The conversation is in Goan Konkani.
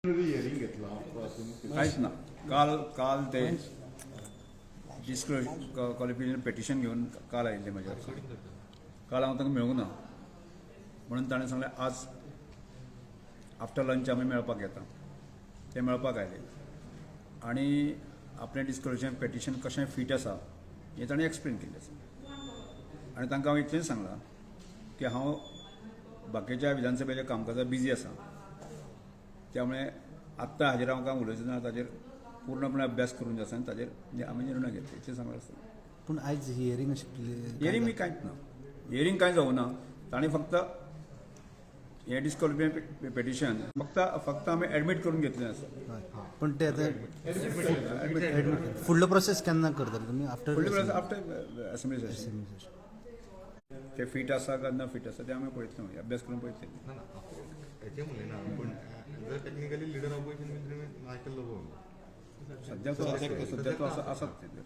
हियरिंग घेतला कांयच ना. काल काल ते डिस्क्वॉलिफिकेशन पेटिशन घेवन काल आयिल्ले म्हज्या कडेन. काल हांव तांकां मेळूंक ना म्हणून ताणें सांगलें, आज आफ्टर लंच आमी मेळपाक येता. ते मेळपाक आयले आनी आपलें डिस्क्वॉलिफिकेशन पेटिशन कशें फीट आसा हें ताणें एक्सप्लेन केल्लें आसा. आनी तांकां हांव इतलेंच सांगलां की हांव बाकीच्या विधानसभेच्या कामकाजात बिजी आसा, त्यामुळे आत्ता हाजेर हांव काय उलयचो ना. ताजेर पूर्णपणे अभ्यास करून आसा आनी ताजेर आमी निर्णय घेतले, इतलें सांगलां आसतना. पूण आयज हियरींग आशिल्ली? हियरींग बी कांयच ना, हियरींग कांय जावं ना. ताणें फक्त हें डिस्क्वॉलिफिकेशन पेटिशन फक्त फक्त आमी एडमीट करून घेतलें आसा. हय. पण ते आतां फुडलो प्रोसेस केन्ना करतले तुमी आफ्टर? फुडले आफ्टर असेंब्ली सेशन. ते फीट आसा काय ना फीट आसा ते आमी पळयतले मागीर, अभ्यास करून पळयतले. ना ना, हेचें उलयना, पूण as a technically leader opposition बीन तुमी मायकल लोबो. सध्या तो आसात ते.